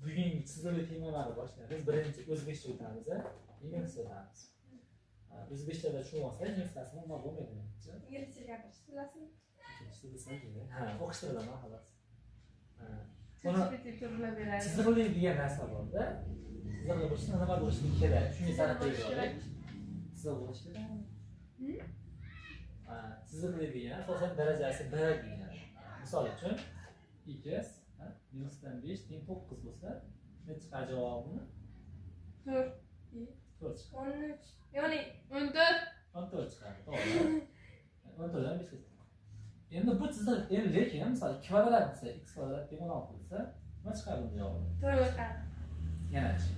Bugungi chiziqli tenglamani boshlaymiz. Birinchi o'zbekcha o'tamiz, inglizcha o'tamiz. O'zbekchada tushunib olsak, inglizchasi umuman bo'lmaydi menimcha. Inglizcha gapirishni bilasizmi? Inglizcha bilsam kerak. Ha, o'qishda bilaman xolos. Buni to'g'rilab beradi. Chiziqli degan narsa borda. Chiziqli bo'lishni nima bo'lishi kerak? Shunga sal kerak. Chiziq bo'lishi kerak. Chiziqli degan asosan darajasi 1 degan. Misol uchun x minusdan 5 teng 9 bo'lsa, ne chiqar javobini? 4. 4 chiqadi. 13. Ya'ni 14. 14 chiqadi, to'g'ri. 14 dan 5 chiqadi. Endi bu chiziq, endi lekin misol kvadrat desa, x kvadrat teng 16 desa, nima chiqadi bunda javobi? 4 chiqadi. Yana chi?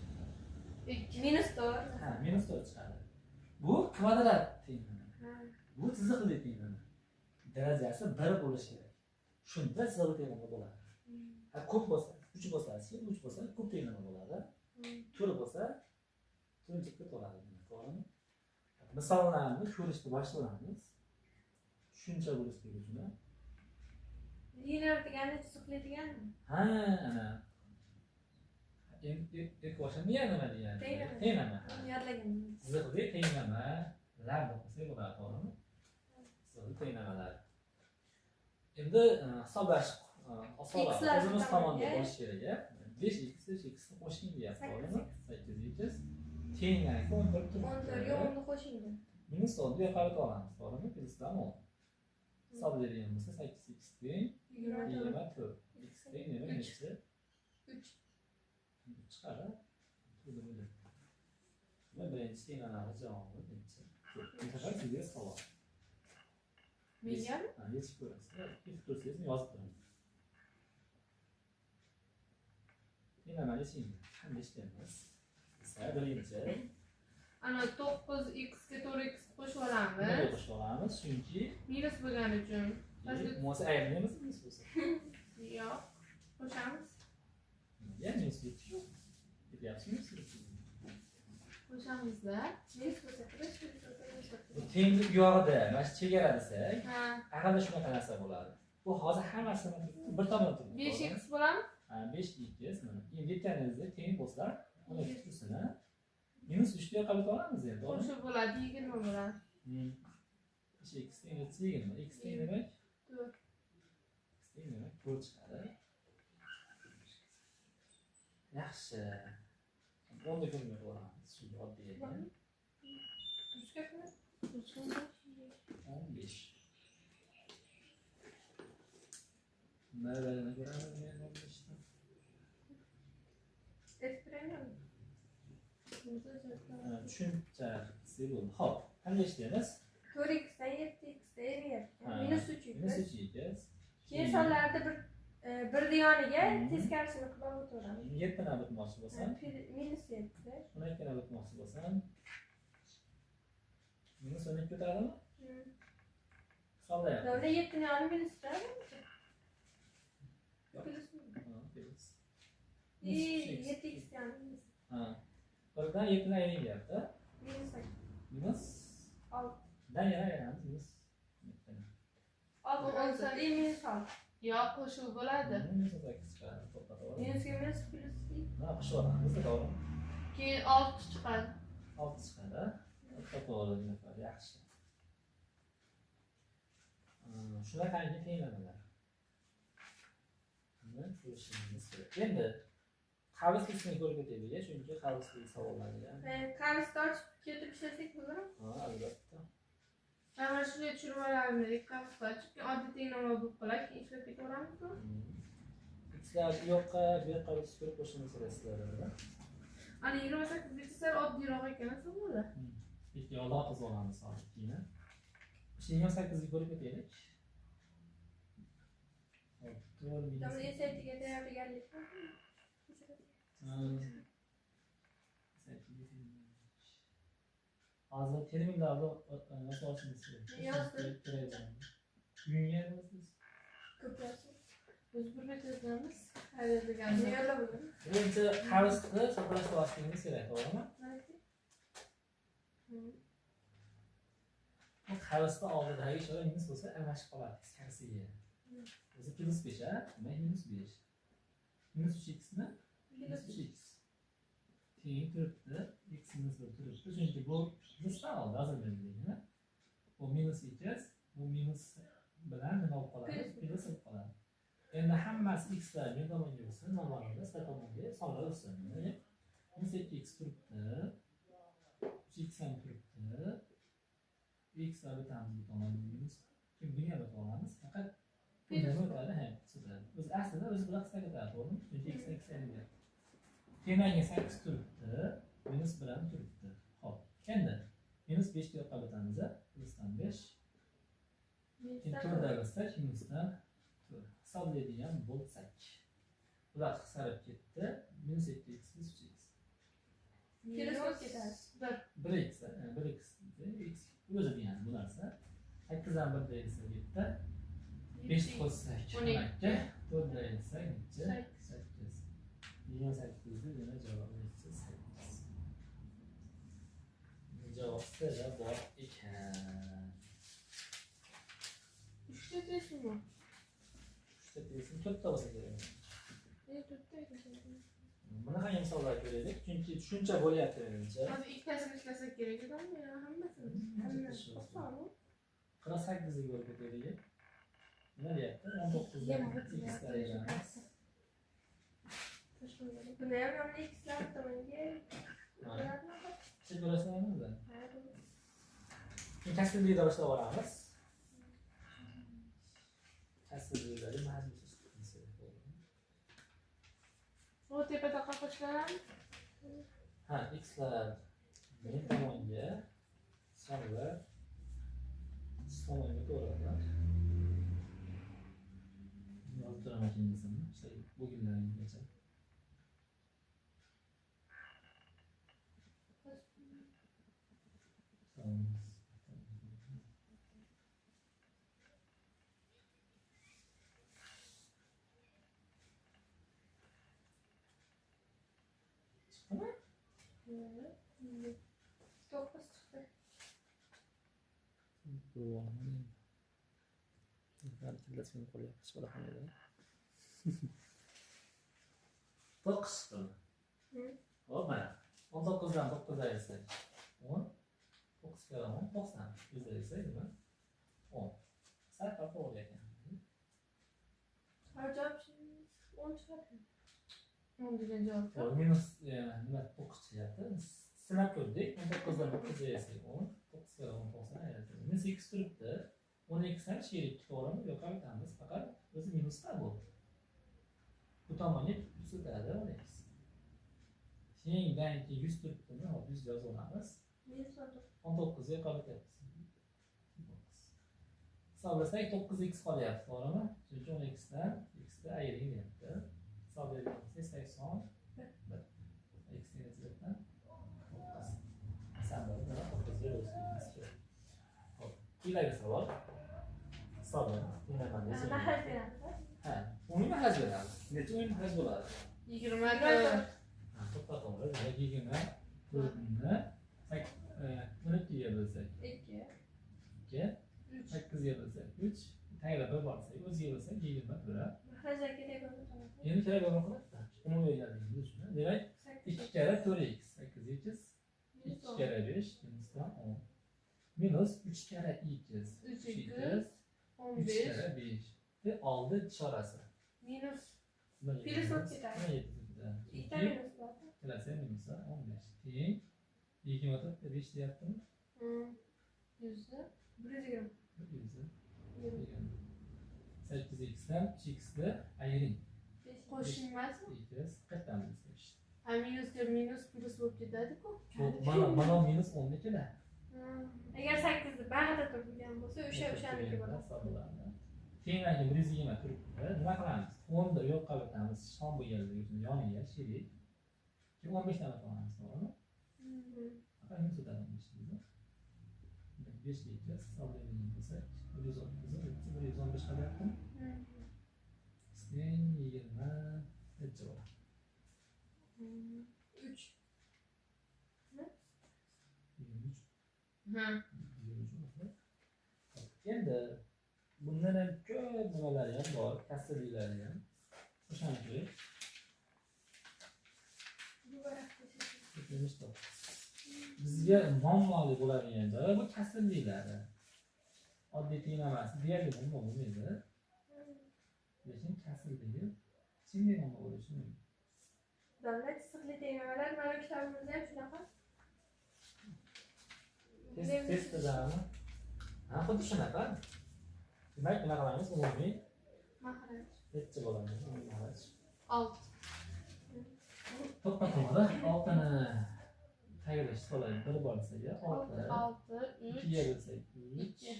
2. Minus 4. Ha, minus 4 chiqadi. Bu kvadrat tenglama. Bu chiziqli tenglama. Darajasi 1 bo'lishi kerak. Shunda chiziqli tenglama bo'ladi. Ha, ko'p bo'lsa, 3 bo'lsa, 3 bo'lsa ko'p tenglama bo'ladi. 4 bo'lsa, to'rtinchi to'ladi, to'g'rimi? Misollarni ko'rishni boshlaymiz. Tushuncha bo'lishligi uchun. Linear degani chiziqli deganmi? Ha, ana. Endi ilk boshda nima degani? Tenglama. Yodlaganman. Chiziqli tenglamalar deb qo'ysak bo'ladi, to'g'rimi? Chiziqli tenglamalar. Endi hisoblash osonroq. O'zimiz tomonda bo'lishi kerak. 5x 3x ni qo'shing deyapti, to'g'rimi? 8x teng 14 turibdi. 14 ga 10 ni qo'shing. Minus 10 ni yo'qotib olamiz, to'g'rimi? Plusdan 10. Hisoblaydigan bo'lsa 8x teng 24. X teng demak necha? 3. 3 chiqadi. To'g'ri bo'ladi. Va birinchi tenglamani javobi necha? Bu safar sizga savol. Mengami? Ha, yechib ko'rasiz. Yechib ko'rsangiz yozib turing. Tenglamani yeching. Qanday ishlaymiz? Birinchi. Ana 9x ga 4x qo'shib olamiz. Qo'shib olamiz, chunki minus bo'lgani uchun. Bo'lmasa ayirmaymiz, minus bo'lsa. Yo'q, qo'shamiz. Nimaga minus yo'q? Ketyapsiz minus. Qo'shamizda. Minus bo'lsa, plyus bo'lsa, minus bo'lsa. Bu tenglik yog'ida, mana shu chegara desak, aqlda shunaqa narsa bo'ladi. Bu hozir hammasini bir tomonda turibdi. 5x bo'ladimi? Ha, 5x mana. Endi aytganingizda teng bo'lsa, 12 tursin, minus 3 ni yo'qotib olamiz endi, to'g'rimi? Qo'shib bo'ladi, 20 bo'ladi. 5x teng 20, x teng demak 4. X teng demak 4 chiqadi. Yaxshi. 10 ni ko'rmay qo'yamiz, shunga oddiy ekan. 15. Nimalarni ko'ramiz men 15 ta? Tushuncha qilsak bo'ldi. Xo'p, qanday ishlaymiz? 4x dan 7x da ayrilyapti. Minus 3x. Minus 3x. Keyin sonlarda bir yoniga teskarisini qilib o'tiraveramiz. 7 ni bitmoqchi bo'lsam, minus 7. 12 ni bitmoqchi bo'lsam, minus 12 o'tadimi? Hisoblayapmiz. Bunda 7 ni yoni minus o'tadimi? Plus. Ha, plus. 7x yoni minus. Ha. Birdan 7 ni ayrilyapti. Minus 8. Minus 6. Dan yana ayiramiz minus 7. 6 minus 6. Yo'q, qo'shuv bo'ladi. Minus 8 chiqadi, to'g'ri. Minusga minus plyus. Ha, qo'shib olamiz, to'g'ri. Keyin 6 chiqadi. 6 chiqadi. To'g'ri, yaxshi. Shunaqangi tenglamalar. Buni ko'rishimiz kerak. Endi qavslikni ko'rib ketaylik, chunki qavslik savollarga ham. Qavsni ochib ketib ishlasak bo'ladimi? Ha, albatta. Mana shunday tushirib olamiz, qavsni ochib, keyin oddiy tenglama bo'lib qoladi, keyin ishlab ketaveramizmi? Xlar yo'qqa, bu yoqqa bitib ko'rib qo'shimiz kerak sizlarga. Ana 28 sal oddiyroq ekan, savollar. Ikki yo'lda qiz olamiz hozir keyin. O'sha 28 ni ko'rib ketaylik. To'g'ri, Tam SATga tayyorgarlik. Hozir terminlarda nasıl olishimiz kerak? Yozdim. Bugunga yozasiz? Ko'p yozdim. Biz bir bet yozamiz. Hayratlangandim. Yo'lla bugun. Birinchi qavsni hisoblashni boshlaymiz kerak, to'g'rimi? Bu qavsni oldidagi ishora minus bo'lsa almashib qoladi teskarisiga. O'zi plus 5, a? Demak minus 5. Minus 3x ni Minus 3x. Teng turibdi. X minus 1 turibdi. Chunki bu plusdan oldi, yozilganligini. Bu minus 2, bu minus bilan nima bo'lib qoladi? Plyus bo'lib qoladi. Endi hammasi xlar men tomonga o'tsin, noma'lumda sizlar tomonga sonlar o'tsin. Minus 2x turibdi. 3x ham turibdi. X lar o'tamiz bu tomonga minus. Keyin buni ham o'tib olamiz. Faqat buni o'tadi, ha, o'tadi. O'zi aslida o'zi bilan qisqa ketadi, to'g'rimi? Chunki x x endi. Keyin 8 turibdi, minus 1 ham turibdi. Xo'p, endi minus 5 ga yoqqa o'tamiz, plusdan 5. Keyin 4 bo'lsak, minusdan 4. Hisoblaydigan bo'lsak. Bular qisqarib ketdi. Minus 2x plus 3x. Minus bo'lib ketadi. 1. 1x, 1x, x o'zi degani bu narsa. 8 dan 1 deyilsa 7. 5 qo'shsak 12, 4 deyilsa necha? 8. 28 ni demak javobi necha? 8. Javob sizda bor ekan. 3 ta testmi? 3 ta testmi? 4 ta bo'lsa kerak. 4 ta ekan. Bunaqangi misollar ko'raylik, chunki tushuncha bo'lyapti menimcha. Hozir ikkitasini ishlasak kerak edimi yo hammasini? Hammasi. Osonmi? 48 ga ko'rib ketaylik. Nima deyapti? 19 dan x ayiramiz. Buni ham yonida xlar tomonga Siz bilasizlarmi? Keyin kasrlikda boshlab olamiz. Kasrliklarni majbur. O tepada qo'shlar. Ha, xlar men tomonga, sonlar siz tomonga to'g'ri. Yozib turaman keyingisini. İşte bugünlaringgacha. Chiqdimi? 9 chiqdi. To'qqiz chiqdimi? Hop, mana. 19 dan 9 ayirsak 10. 9 karra 10, 90. 100 ayirsak nima? 10. Sal farq to'g'ri ekan. Javob 10 chiqadi. 10 degan javob. To'g'ri, minus nima 9 chiqyapti. Sinab ko'rdik. 19 dan 9 ayirsak 10, 9 karra 10, 90 ayirsak. Minus 2 turibdi. 12 dan sherik to'g'rimi? Yo'q, o'tamiz. Faqat o'zi minusda bu. Bu tomonga plus o'tadi 12. Keyindan keyin 100 turibdimi? Hop, 100 yozib olamiz. 19 ga qolib ketyapmiz. Hisoblasak 9x qolyapti, to'g'rimi? Chunki 12 dan x ni ayiring deyapti. Hisoblaydigan bo'lsak 81. X ni nechidan? 9. Hisoblaymiz, 9 ga bo'lishimiz kerak. Hop, keyingi savol. Hisoblaymiz. Mahraj beramiz. Ha, umumiy mahraj beramiz. Necha umumiy mahraj bo'ladi? 24. Ha, to'xtatamiz. Demak, 24 ni 12 ga bo'lsak 2. 2, 8 ga bo'lsak 3, tagida 1 borsa, o'ziga bo'lsak 24. Mahrajlar kerak bo'lsa. Endi kerak bo'lgan qiladi. Umumiy berganligimiz uchun. Demak, 2 karra 4x, 8x, 2 karra 5, minusdan 10. Minus 3 karra x, 3x, 3 karra 5. Ve oldi ishorasi. Minus. Plyus bo'lib ketadi. Ikkita minus bor. Ikkalasi ham minus, 15. Teng 24 ta 5 deyaptimi? 100 120. 120. 8x dan 3x ni ayiring. Qo'shilmasmi? 2x qaytamiz. A minusga minus plyus bo'lib ketadi-ku. Mana minus 10 ni keladi. Agar 8 ni bag'rida turgan bo'lsa, o'sha o'shaniki bo'ladi. Keyingi 120 turibdi. Nima qilamiz? 10 ni yo'qqa o'tamiz. Son bo'lganligi uchun yoniga sherik. Keyin 15 dan olamiz, to'g'rimi? Faqat minus o'tadi 15 ni. 5 ga 2 hisoblaydigan bo'lsak, 130, 115 qolyaptimi? Teng 20 necha bo'ladi? 3. 23. Ha. 23 bo'ladi. Endi bundan ham ko'p nimalari ham bor, kasrliklari ham. O'shani ko'raylik. 79. Bizga muammoli bo'ladigan joyi bu kasrliklari. Oddiy tenglamasi deyarli muammo bo'lmaydi. Lekin kasrligi chinday muammo bo'lishi mumkin. Davlat chiziqli tenglamalar mana kitobimizda ham shunaqa. Testdami? Ha, xuddi shunaqa. Demak, nima qilamiz? Umumiy Maxraj. Necha bo'ladi? Umumiy maxraj. 6. To'ppa to'g'ri. 6ni tagida soladi. 1 bo'lsa, 6. 6 3 2ga bo'lsak 3.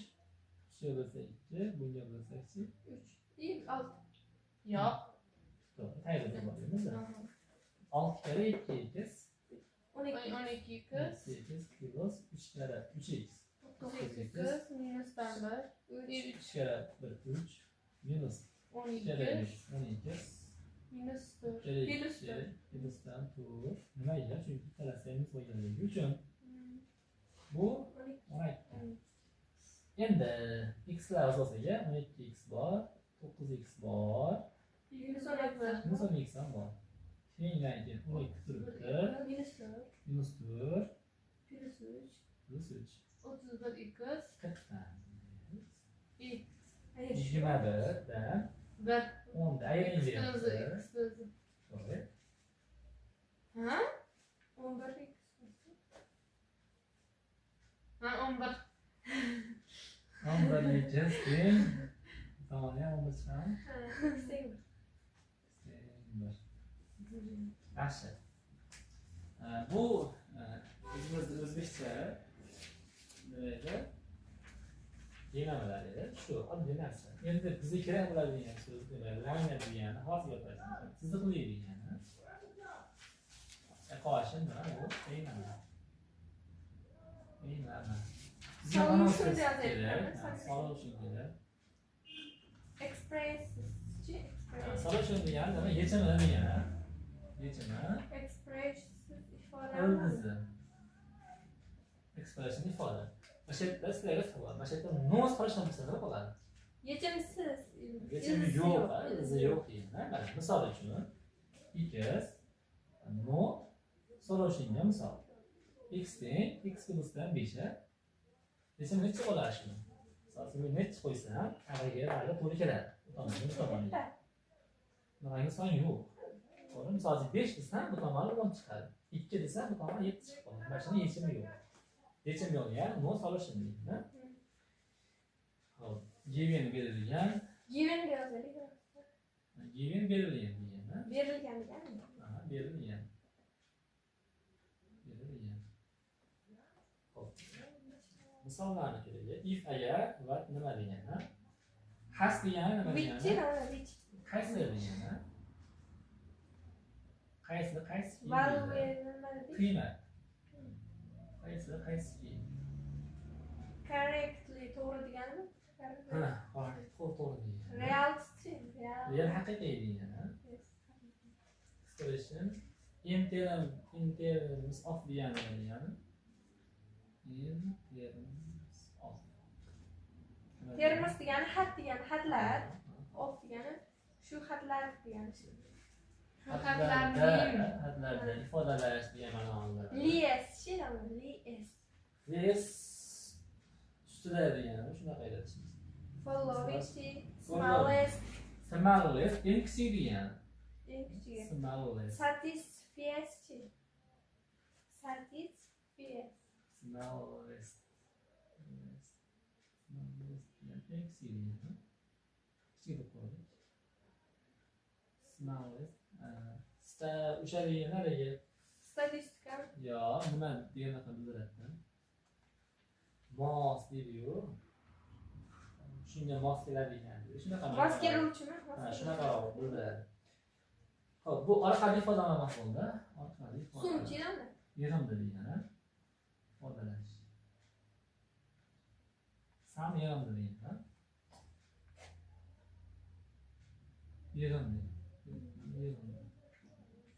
3ga bo'lsak 2, bunga bo'lsak-chi 3. 6. Yo'q. To'g'ri, tagida bir bo'lamiz. 6 kere 2 x 12. 12 x 2 x plus 3 kere 3 x 9 x minusdan 1 3. 3 kere 1 3 minus 12 kere 3 12 minus 4 kere Plus 2 plusdan 4. Nimaga? Chunki ikkalasi minus bo'lganligi uchun bu 12. 12. Endi xlar asosiga 12x bor, 9x bor, Minus 12. minus 12x ham bor. Tengdan keyin 12 turibdi. Minus 4. Minus 4 Plus 3. plus 3. 31 x 40dan. i 21dan 1 10 da ayiring x deyapti. x o'zi. To'g'ri. Ha? 11 x. Ha, 11. 11 x teng. Tomoni ham 11 chiqadimi? Ha, x teng Teng 1. Yaxshi. Bu o'zimizda o'zbekcha nima edi? Tenglamalar edi. Shu oddiy narsa. Endi bizga kerak bo'ladigan so'z nima? Liner degani hozir gapiramiz. Chiziqli degani. Equation nima bu? Tenglama. Tenglama. Bizga Solution mana so'z yozaylik, kerak. ha, Ha, solution kerak. Express-chi? Express. Solution degani nima? Yechimi degani. Yechimi. Expressiz ifoda. Ildizi. Expression ifoda. O'sha yerda sizlarga savol. Mana shu yerda no solution bo'lsa nima bo'ladi? Yechimsiz. Yechimi yo'q, ha, ildizi yo'q degani. Mana misol uchun x no solutionga misol. X teng x plusdan 5 a. Desam necha bo'ladi shuni? Misol uchun men necha qo'ysam, tag'iga hali to'g'ri keladi. Bu tomoniga, bu tomoniga. Bunaqangi son yo'q. To'g'ri, misol uchun 5 desam, bu tomoni 10 chiqadi. 2 desam, bu tomoni 7 chiqib qoladi. Mana shuni yechimi yo'q. Yechim yo'q, ya'ni no solution deydi. Xo'p, given berilgan, Given yozaylik. given berilgan degani. Berilgan degani. Aha, berilgan. Berilgan. Xo'p. Misollarni ko'raylik. If agar va nima degani? Has degani nima Which degani? nima? Which. Qaysi degani? Qaysi qaysi Value nima dedik? Qiymat. Qaysi qaysi? Correctly to'g'ri deganimi? Ha, correct, to'g'ri degani. Realchi. Real. Real haqiqiy degani. Yes. Expression in terms of degani nima degani? In terms of. Nima degani? Terms degani xat degani, xatlar. Of degani shu xatlar degani. Shu Xatlarda, xatlarning xatlarda ifodalash degan ma'no oladi. Lies, chi nima? Lies. Lies ustida degani shunaqa aytishimiz. Following chi? Smallest, Smallest eng kichik degani. eng kichigi. Smallest. Satisfies chi? Satisfies. Smallest. Smallest degani eng kichik degani. Kichik deb qo'ydik. Smallest. Sta o'sha degani haligi Statistika. yo nima deganaqa bildiradi. Mos deydiyu. Shunga mos keladi degan. Shunaqa Mos keluvchimi? Ha, shunaqa bildiradi. Xo'p, bu orqali ifodalamoq bo'ldi. Orqali ifodalash. Sumchi nima? Yig'indi degani. Ifodalash. Sam yig'indi degani. Yig'indi. Yig'indi.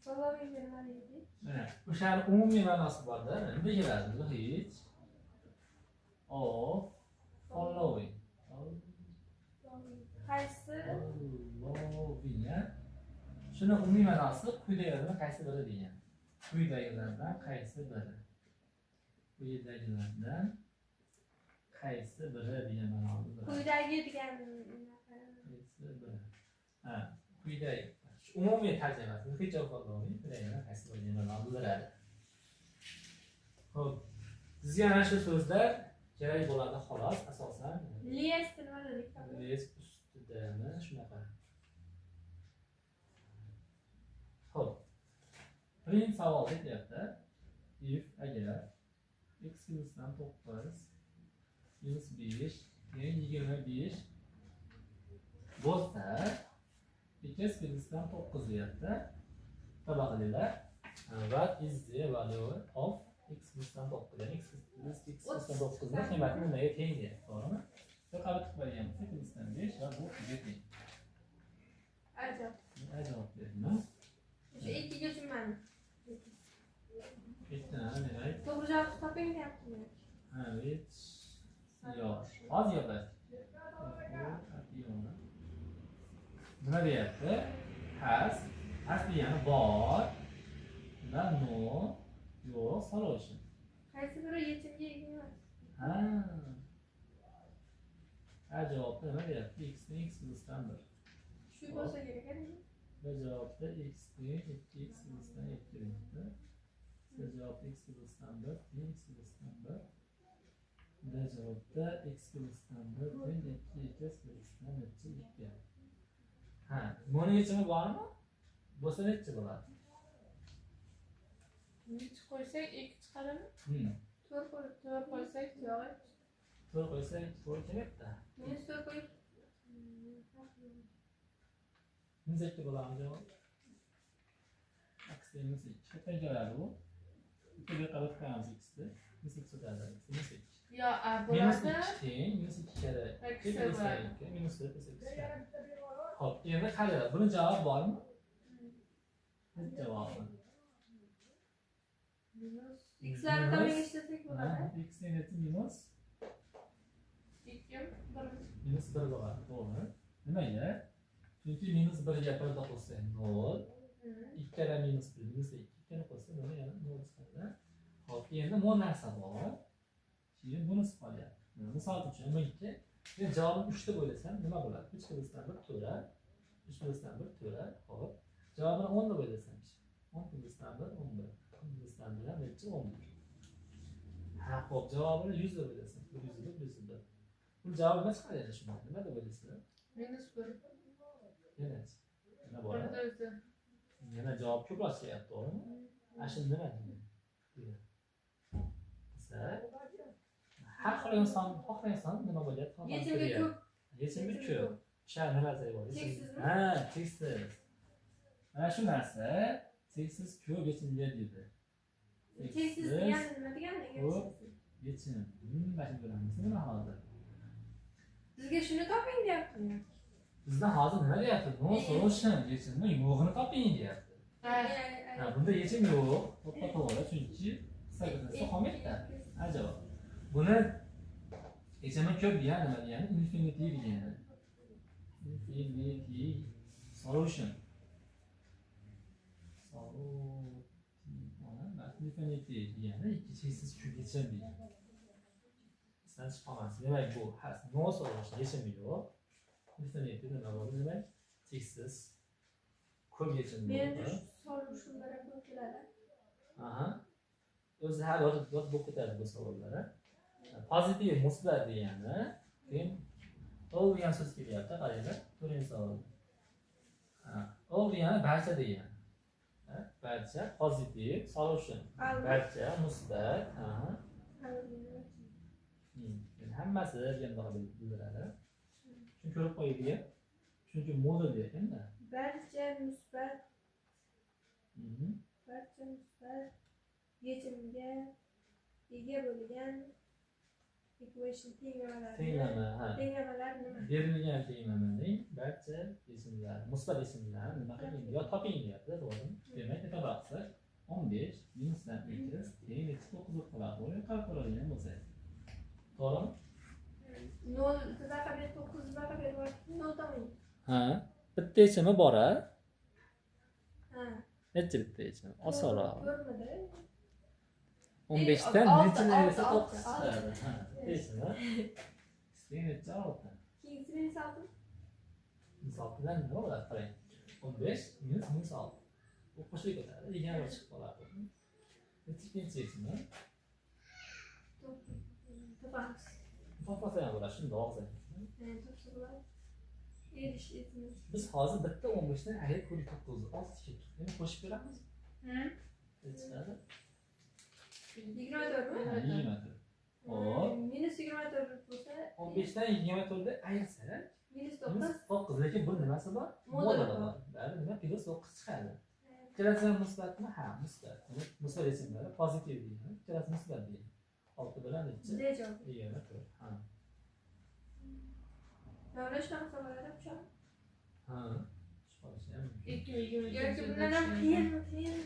Following nima deydi? Mana o'shani umumiy ma'nosi borda. Nima keladi? Bu hech. Of following. Qaysi? Following. Shuni umumiy ma'nosi quyidagilardan qaysi biri degan. Quyidagilardan qaysi biri? Quyidagilardan qaysi biri degan ma'noni bildiradi. Quyidagi degan Qaysi biri? Ha, quyidagi umumiy tarjimasi, hech javob olmaydi. Quyidagilardan qaysi biri degan ma'noni bildiradi. Xo'p, bizga ana shu so'zlar kerak bo'ladi xolos, asosan. Lies nima dedik? Lies ustidami shunaqa. Xo'p. Birinchi savol deyapti. If agar x minusdan 9 minus 5 teng 25 bo'lsa, x minusdan 9 deyapti. Taba qilinglar. What is the value of x minusdan 9? Ya'ni x minusdan 9 ning qiymati nimaga teng deyapti, to'g'rimi? Bir qabat qilib qo'yganmiz, minusdan 5 va bu ga teng. Ajoyib. Ajoyib berdim. O'sha 2 ga tushunmadim. Demak, to'g'ri javob toping deyaptimi? Ha, hech yo'q. Hozir yozasiz. Nima deyapti? Has, has degani bor, va no, yo'q, solution. Qaysi biri yechimga ega emas? Ha. Ha, javobda nima deyapti? X teng x plusdan 1. Shu bo'lsa kerak, a? Bu javobda x teng 2x plusdan 2 deyapti. Bu javobda x plusdan 1 teng x plusdan 1. Bu javobda x plusdan 1 teng 2x plusdan 2. Ha, buni yechimi bormi? Bo'lsa nechi bo'ladi? Nechi qo'ysak 2 chiqadimi? 4 qo'ysak yo'q. 4 qo'ysak to'g'ri kerakda. Minus 4 qo'yib minus 2 bo'ladimi javob? X minus 2 qayerdan keladi bu? 2 ga qabat qo'yamiz x-ni. Minus 2 o'tadi. Minus 2. Yo, a bo'ladi. Minus 2 teng minus 2 karra. Minus 2 minus 4 plus 2. Xo'p, endi qaranglar, buni javobi bormi? Hech javobi. Minus x'larni tomonga ishlasak bo'ladi. X teng minus 2 1 minus 1 bo'ladi, to'g'rimi? Nimaga? Chunki minus 1 ga 1 qo'shsak 0, 2 karra minus 1 minus 2 ikkini qo'shsa nima yana 0 chiqadi. Xo'p, endi bu narsa bor. Keyin bunisi qolyapti. Misol uchun buniki men javobini 3 deb o'ylasam nima bo'ladi? 3 plusdan 1 to'rt, 3 plusdan 1 to'rt, xo'p. Javobini 10 deb o'ylasam-chi? 10 plusdan 1 11. 10 plusdan 1 ham nechi? 11. Ha, xo'p, javobini 100 deb o'ylasam, 101 101. Bu javob nima chiqadi endi shundan? Nima deb o'ylaysizlar? Minus 1. Yana nima bo'ladi? Yana javob ko'proq chiqyapti, to'g'rimi? Ana shu nima deydi? Desa, har xohlagan son, xohlagan son nima bo'lyapti? Yechimga ko'p. Yechimga ko'p. O'sha nimasi bor? Cheksizmi? Ha, cheksiz. Mana shu narsa cheksiz ko'p yechimga deydi. Cheksiz degani nima degani? Ko'p yechim. Mana shuni ko'ramiz. Nima hozir? Bizga shuni toping deyaptimi? Bizdan hozir nima deyapti? No solution, yechimni yo'g'ini toping deyapti. Ha, bunda yechim yo'q. To'g'ri, chunki hisoblatsa qolmaydi-da. Ha, javob. Buni yechimi ko'p degani nima degani? Infinity degani. Infinity solution. Infinity degani ikki cheksiz ko'p yechim degani. Esdan chiqib qolmasin. Demak, bu no solution yechimi yo'q. Infinity nima bo'ldi demak? Cheksiz ko'p yechim bo'ldi. Menimcha solutionlar ko'p keladi. Aha. O'zi har yozib bo'lib ketadi bu savollar. Pozitiv musbat degani, keyin all degan so'z kelyapti, qaranglar, to'rtinchi savol. Ha, all degani barcha degani. Ha, barcha pozitiv solution. Barcha musbat, aha. Yani hammasi degan bildiradi. Shuni ko'rib qo'yaylik. Chunki modul ekanda. Barcha musbat. Barcha musbat yechimga ega bo'lgan equation tenglamalar. Tenglama, ha. Tenglamalar nima? Berilgan tenglamaning barcha yechimlar, musbat yechimlar nima qiling? Yo toping deyapti, to'g'rimi? Demak, nima qilsak 15 minusdan 2 teng 9 bo'lib qoladi. To'g'rimi? Qarab ko'radigan bo'lsak. To'g'rimi? 0 baqa ber, 9 baqa ber, 0 toping. Ha, bitta yechimi bor-a? Ha. Necha bitta yechim? Osonroq. To'rtmidi? 15 dan Olti, nechini olti, ayirsa olti, 9 olti. chiqadi. Ha, yechimi. Keyin necha 6? Keyingisi minus 6. Minus 6 dan nima bo'ladi? Qarang. 15 minus minus 6. Bu qo'shilib ketadi. 21 chiqib qoladi. Necha ikkinchi yechimi? Topamiz. Topmasa ham bo'ladi, shundoq olsak. Topsa bo'ladi. Erish etmiz. Biz hozir bitta 15 dan ayirib ko'rdik 9. 6 kelib chiqdi. Endi qo'shib ko'ramiz. Ne chiqadi? 24 mi? Ha, 24. Hop. Minus 24 bo'lsa, 15 dan 24 ni ayirsak, minus minus 9. 9, lekin bu nimasi bor? Moduli Moduli bor. bor. Bari nima? Plus 9 chiqadi. Ikkalasi ham musbatmi? Ha, musbat. Demak, musbat yechimlari pozitiv deyiladi. Ikkalasi musbat deyiladi. 6 bilan necha? D javob. 24. Ha. Mana shunaqa savollar ham tushadi. Ha. Tushib qolishi ham mumkin. 2020 Yoki bundan ham qiyin, qiyin.